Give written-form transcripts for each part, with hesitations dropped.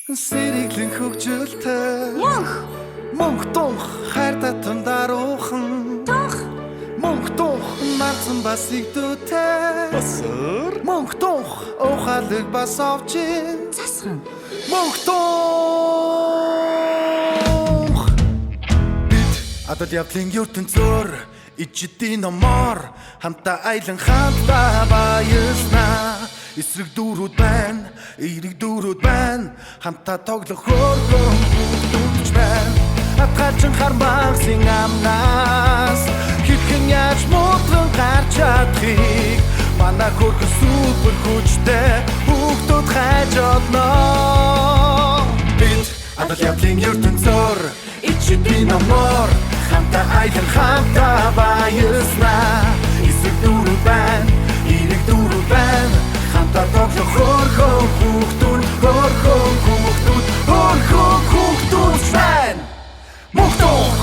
Сэргэлэн хөгжилтэй Мөнх. Мөнх тунх хайр татан даруухан Тунх. Мөнх тунх марцан бас игдүүтэй Басар. Мөнх тунх ухаалаг бас овчин Засхан. Мөнх тунх. Бид адал явдлын ертөнцөөр ичдийн номоор хамтаа аялан хамтдаа баяснаа. Эсрэг дүүрүүд байна, эерэг дүүрүүд байна. Хамтаа тоглох хөөрхөн хүүхдүүд ч байна. Атгалчин хармагсын амнаас хэрхэн яаж мудран гарч чадахыг манай хөөрхөн супер хүчтэй хүүхдүүд хайж олно. Бид адал явдлын ертөнцөөр ичдийн номоор хамтаа аялан хамтаа баяснаа. Эсрэг дүүрүүд байна, эерэг дүүрүүд байна. Хамтаа тоглох хөөрхөн хүүхдүүд, хөөрхөн хүүхдүүд, хөөрхөн хүүхдүүд ч байна. Мөнх тунх!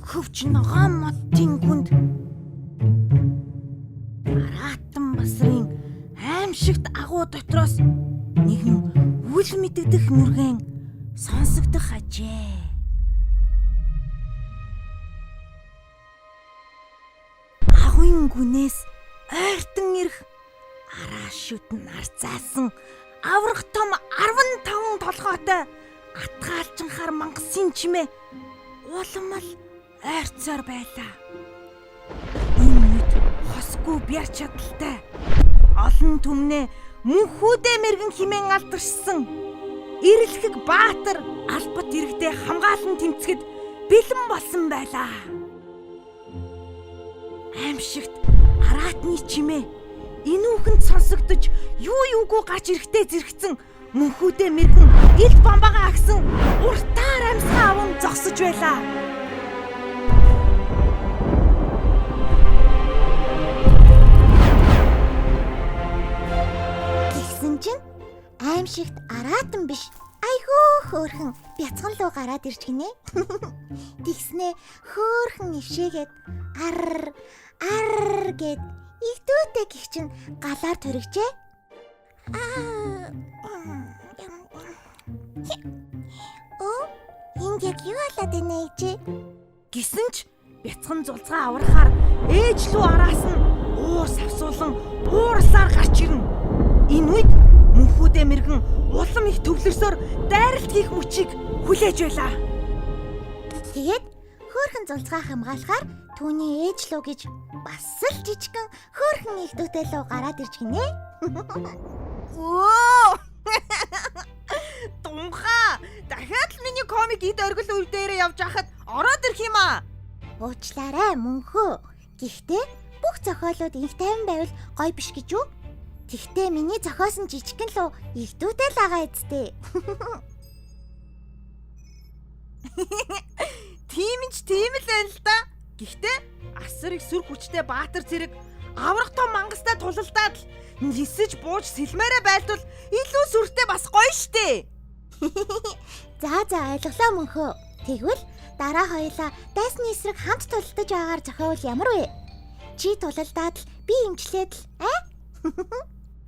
Хөвч ногоон модын гүнд Аратан басрын аимшигт агуу дотроос нэгэн үл мэдэгдэх нүргэн сонсогдох ажээ. Агуйн гүнээс ойртон ирэх араа шүд нарцаасан аврах том 15 толгойтой атгаалжин хар мангасын чимээ улам л ойрцоор байлаа. Энэ үед хосгүй бяр чадалтай олон түмнээ мөнхүүдээ мэрэгэн химэн алдаршсан эрэлхэг баатар албат иргэдээ хамгаалан тэмцэхэд бэлэн болсон байлаа. Аимшигт араатны чимээ энүүхэнд сонсогдож юу юугүй гарч ирэхтэй зэрэгцэн мөнхүүдээ мэрэгэн илт бамбагаа агсан уртаар амьсгаа аван зогсож байлаа. Тэгсэн чинь аимшигт араатан биш. Айхүү хөөхөн бяцхан луу гараад ирж гинэ. Тэгснээ хөөхөн ившээгээд ар ар гэд игдүүтэй гих чинь галаар төрөгжээ. Аа. Оо, энд яг юу болоод байна ээжээ? Гисэн ч бяцхан зулцгаа аврахаар ээж лүү араас нь уур савсуулан уурсаар гарч ирнэ. Энэ үед мөнхүүдээ мэрэгэн улам их төвлөрсөөр дайралт хийх мөчийг хүлээж байлаа. Тэгээд хөөхөн зулцгаа хамгаалахаар түүний ээж луу гэж бас л жижигхэн хөөхөн игдүүтэй луу гараад ирж гинэ. Өө! Дунхаа! Дахиад л миний комик эд оргил үе дээрээ явж хахад ороод ирэх юм аа. Уучлаарай мөнхөө. Гэхдээ бүх зохиолууд инх тайван байвал гоё биш гэж үү? Тэгтээ миний зохиосон жижигхэн луу игдүүтэй л байгаа эцтэй. Тийм ч тийм л байна л да. Гэхдээ асар их сүр хүчтэй баатар зэрэг аврах том мангастай тулалдаад л нисэж бууж сэлмээрээ байлдвал илүү сүртэй бас гоё штэ. За за ойлголоо мөнхөө. Тэгвэл дараа хоёлаа дайсны эсрэг хамт тулалдаж байгаагаар зохиовол ямар вэ? Чи тулалдаад л би имчлээд л аа?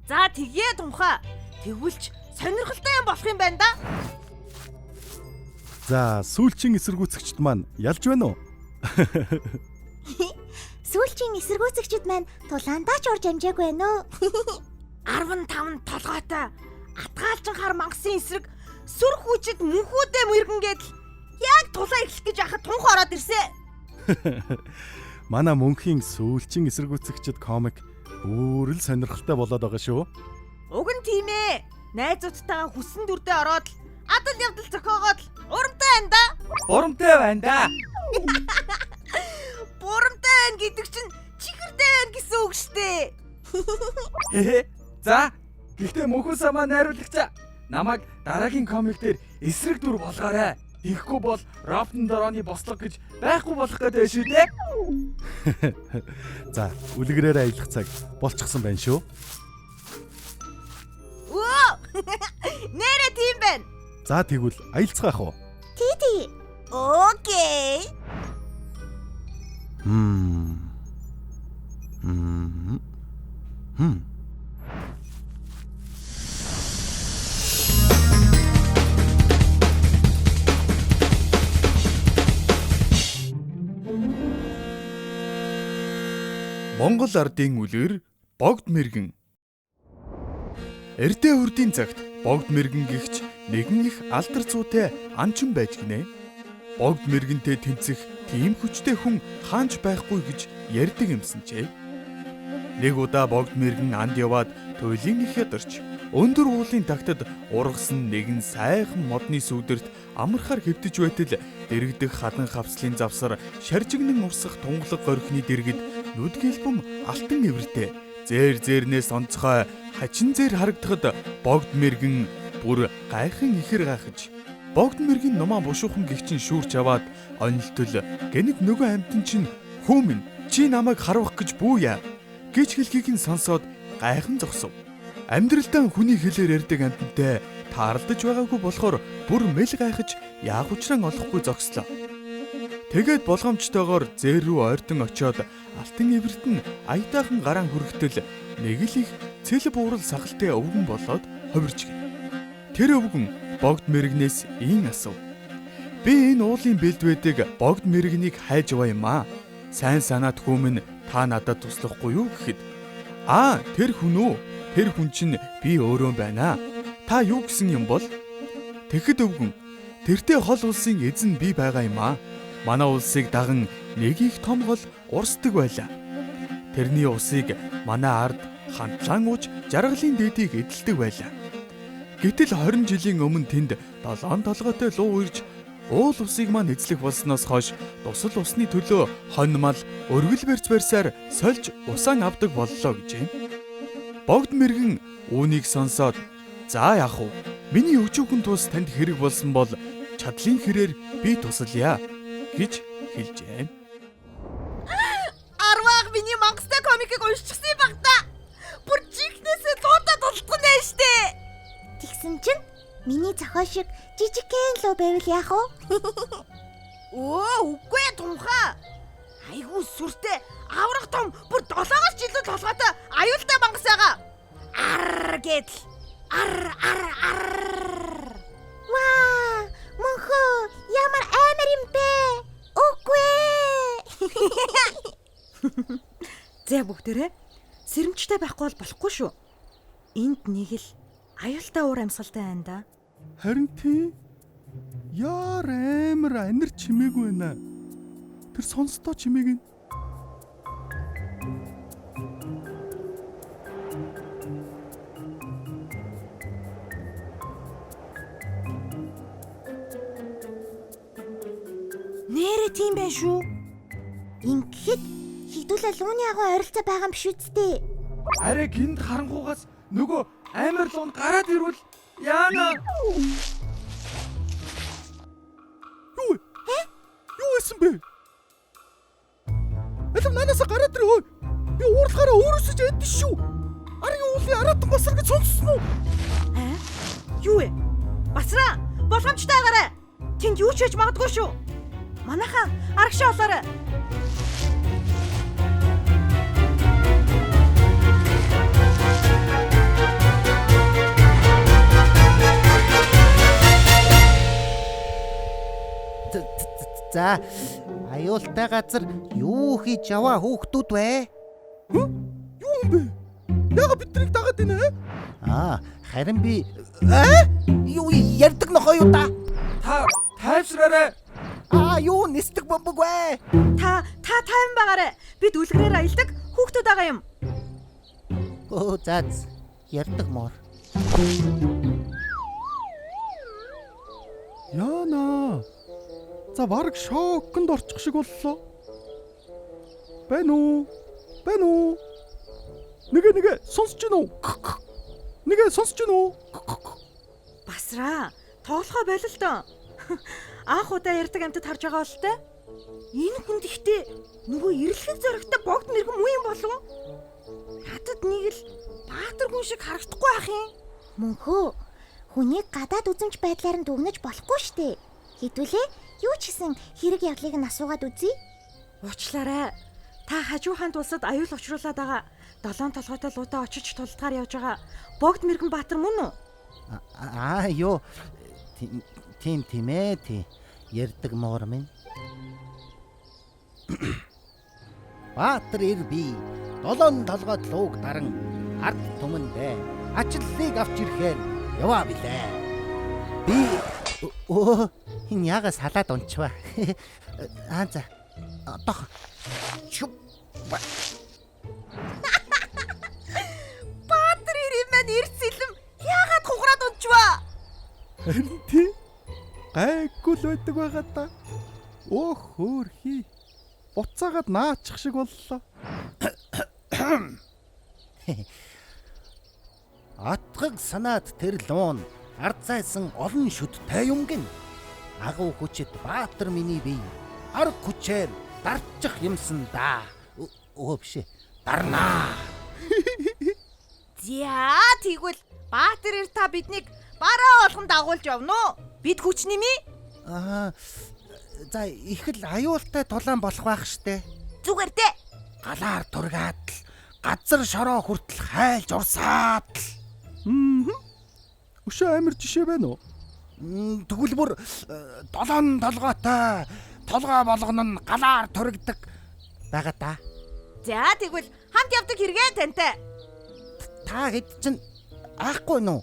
За тэгье тунхаа. Тэгвэл ч сонирхолтой юм болох юм байна да. За, сүүлчийн эсэргүүцэгчд маань ялж байна уу? Сүүлчийн эсэргүүцэгчд маань тулаандаа ч орж амжаагүй байна уу? 15 толгойтой атгаалжин хар мангасын эсрэг сүр хүчит мөнхүүдээ мэргэн гэдэл яг тулаа эхлэх гэж яхад тунх ороод ирсэн. Манай мөнхийн сүүлчийн эсэргүүцэгчд комик бүр л сонирхолтой болоод байгаа шүү. Уг нь тийм ээ. Найзуудтайгаа хүссэн дүрдээ ороод л адал явдал зохиогоод л урамтай байна да. Урамтай байна да. Бурамтай байна гэдэг чинь чихэртэй байна гэсэн үг штэ. Хээ. За, гэхдээ мөнхөөсөө маань найруулагчаа намайг дараагийн комик дээр эсрэг дүр болгоорой. Тэгэхгүй бол Роптон Дороны бослого гэж байхгүй болох гэдэг шүү дээ. За, үлгэрээр аялах цаг болчихсон байна шүү. Нэрэ тийм байна. За тэгвэл аялцгаах уу? Тий тий. Окей. Хм. Хм. Хм. Монгол ардын үлгэр богд мэргэн. Эрдээ үрдийн цагт богд мэргэн гихч нэгэн их алдар зүйтэй анчин байж гинэ. Богд мэргэнтэй тэнцэх тийм хүчтэй хүн хаанч байхгүй гэж ярьдаг юмсан чээ. Нэг удаа богд мэргэн анд яваад туйлын их ядарч өндөр уулын тагтад ургасан нэгэн сайхан модны сүүдэрт амархаар хэвтэж байтал дэрэгдэх хадан хавцлын завсар шаржигнан урсах тунгалаг горхины дэргэд нүд гэлбэм алтан эвэртэй зээр зээрнээс онцгой хачин зээр харагдахад богд мэргэн бүр гайхан ихэр гайхаж богд мэргэн нумаа бушуухан гихчин шүүрч аваад онилтол гэнэт нөгөө амьтан чинь хүү минь чи намайг харвах гэж бүү яа гэж хэлхийг нь сонсоод гайхан зогсов. Амьдралдаа хүний хэлээр ярьдаг амьтантай таарлаж байгаагүй болохоор бүр мэл гайхаж яах учраа олохгүй зогслоо. Тэгээд болгоомжтойгоор зээр рүү ойртон очиод алтан эвэрт нь аятайхан гараан хүрэхтэл нэг л их цэл буурал сахалтай өвгөн болоод хувирч гин. Тэр өвгөн богд мэрэгнээс ийн асуув. Би энэ уулын бэлд байдаг богд мэрэгнийг хайж яваа юм аа. Сайн санаат хүмүн та надад туслахгүй юу гэхэд аа тэр хүн үү? Тэр хүн чинь би өөрөө байна. Та юу гэсэн юм бол? Тэгэхэд өвгөн тэртээ хол улсын эзэн би байгаа юм аа. Манай улсыг даган нэг их том гол урсдаг байлаа. Тэрний усыг манай ард хандлаан ууж жаргалын дээдийг эдэлдэг байлаа. Гэтэл 20 жилийн өмнө тэнд долоон толгойтой луу ирж уул усыг маань эзлэх болсноос хойш тусал усны төлөө хонь мал өргөл барьц барьсаар сольж усаан авдаг боллоо гэжээ. Богд мэргэн үүнийг сонсоод за яах вэ? Миний өчүүхэн тус танд хэрэг болсон бол чадлын хэрээр би тусалъя гэж хэлжээ. Арвааг миний мангастай комикийг уншчихсан юм баг та. Бүр жинхнээсээ луудаа дултах нэ штэ. Тэгсэн чинь миний зохиол шиг жижигхэн луу байвал яах вэ? Өө үгүй тунхаа. Айгуу сүртэй аврах том бүр 7-оос ч илүү толгойтой аюултай мангас байгаа. Ар гэдэл. Ар ар ар. Ваа, мөнхөө ямар амар юм бэ? Үгүй. Зэ бүгдээрээ сэрэмжтэй байхгүй бол болохгүй шүү. Энд нэг л аюултай уур амьсгалтай байна да. Харин тий. Яар амар анир чимээгүй байна. Тэр сонсдоо чимээг нь. Нэрэ тийм байх шүү. Ингэхэд хідүүлээ лууны агуу ойролцоо байгаа юм биш үсттэй. Арай гинт харангуугаас нөгөө амар луун гараад ирвэл яана. Юу вэ? Юу байсан бэ? Алив нанаасаа гараад ирээ. Би уурлахаараа өөрөөсөө ч эдэн шүү. Арын уулын араатан басар гэж сонссон уу? Аа? Юу вэ? Басраа, боломжтой агараа. Тэнд юу ч хийж магадгүй шүү. Манайхан арагшаа олоорой. За, аюултай газар юу хийж яваа хүүхдүүд вэ? Юу юм бэ? Яга биднийг дагаад байна ээ? Аа, харин би аа юу ярьдаг нохоо юу та? Та тайвшраарай. Аа, юу нисдэг бомбог вэ? Та та тайван байгаарай. Бид үлгэрээр аялдаг хүүхдүүд байгаа юм. Өө, за ярьдаг мор. Яна. За бараг шоконд орчих шиг боллоо. Байна уу? Байна уу? Нэгэ нэгэ сонсож гин үү? Нэгэ сонсож гин үү? Басраа, тоглохоо болилдоо. Анх удаа ярьдаг амьтад харж байгаа болтой. Энэ хүн гэхдээ нөгөө эрэлхэг зоригтой богд мэрэгэн муу юм болов уу? Надад нэг л баатар хүн шиг харагдахгүй байх юм. Мөнхөө Хүнийг гадаад үзэмж байдлаар нь дүгнэж болохгүй штэ. Хэдүүлээ юу ч гэсэн хэрэг явдлыг нь асуугаад үзье. Уучлаарай. Та хажуу хаант улсад аюул учруулад байгаа долоон толгойтой луутай очиж тулдгаар явж байгаа Богд мэрэгэн Баатар мөн үү? Аа юу тийм тийм ээ тий. Ярддаг муур минь. Баатар ир би долоон толгойд лууг даран ард түмэндээ ачлалыг авч ирэхээр яваа билээ. Би өө энэ яга салаад унчваа. Аа за. Одоох. Чүп. Баатар ир юм маань эрс илэм яагаад хугараад унчваа? Харин тий. Гайгүй л байдаг байгаа та. Өөх хөөрхий. Буцаагаад наачих шиг боллоо. Атгаг санаад тэр луун ард зайсан олон шүдтэй юм гин. Агуу хүчит Баатар миний бие арга хүчээр дарчих юмсан да. Өө биш ээ. Дарнаа. За тэгвэл Баатар ир та биднийг бараа болгон дагуулж явна уу? Бид хүч нэмий? Аа за их л аюултай тулаан болох байх штэ. Зүгээр дээ. Галаар тургаад л газар шороо хүртэл хайлж урсаад л. Өшөө амир жишээ байна уу? Тэгвэл бүр долоон толгойтой толгой болгоно нь галаар туригдаг байгаа та. За тэгвэл хамт явдаг хэрэгээ тантай. Та хэд чинь аахгүй нү?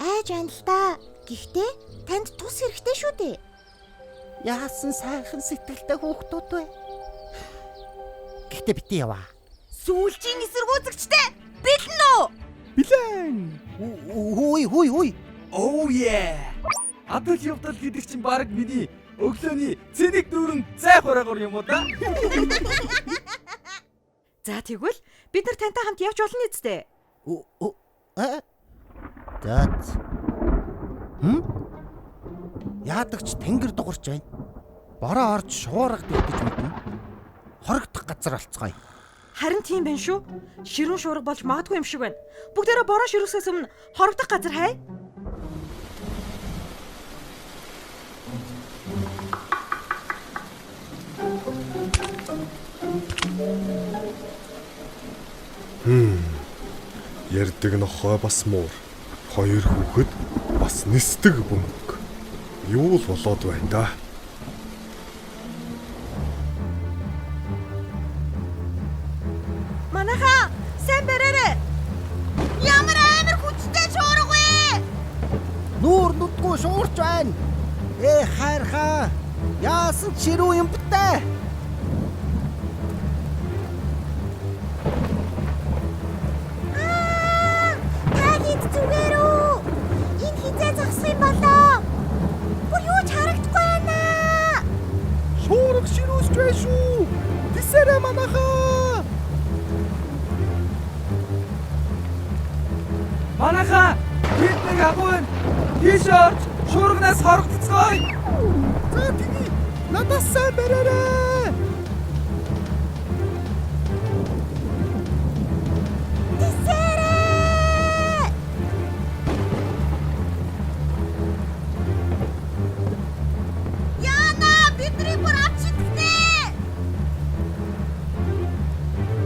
Айж байна л да. Гэхдээ танд тус хэрэгтэй шүү дээ. Яасан сайхан сэтгэлтэй хүүхдүүд вэ? Гэхдээ бити яваа. Сүүлчийн эсэргүүцэгчтэй бэлэн үү? Билэн. Хүй хүй хүй. Oh yeah. Адал явдал гэдэг чинь баг миний өглөөний цэник дүүрэн зай хураагаар юм уу да? За тэгвэл бид нар тантай хамт явж болно үсттэй. За. Хм? Яадагч тэнгэр дугарч байна. Бороо орж шуурга дэгдэж мэднэ. Хорогдох газар олцгоё. Харин тийм байна шүү. Ширүүн шуурга болж магадгүй юм шиг байна. Бүгдээрээ бороо ширүүсээс өмнө хорогдох газар хай. Ярддаг нохой бас муур. Хоёр хүүхэд бас нисдэг бөмбөг. Юу л болоод байна да? Манайхаа сайн бараарай. Ямар амар хүчтэй шуурга вэ? Нүүр нүдгүй шуурч байна. Э хайрхаа. Яасан ч ширүү юм бтэ. Та хэд зүгээр үү? Энэ хизээ зогсох юм болоо. Бүр юу ч харагдахгүй байна. Шуурга ширүүсч байна шүү. Тисээрээ манайхаа. Манайхаа бид нэг агуу байна. Тийш орж шуурганаас хорогдцгоё. За тэгье. Надаас сайн бариарай. Тисээрээ! Яна бидний бүр авч идэгнэ.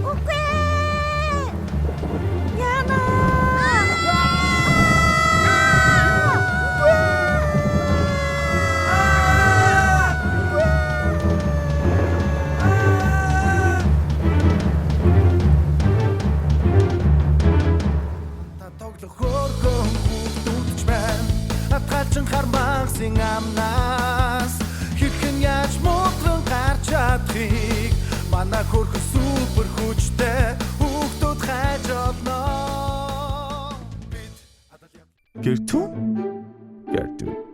Үгүй ээ. Яна. Та тоглох хөөрхөн хүүхдүүд ч байна. Атгалчин хармагсын амнаас хэрхэн яаж мудран гарч чадахыг манай хөөрхөн супер хүчтэй хүүхдүүд хайж олно. Бид Гэртүн. Гэртүн.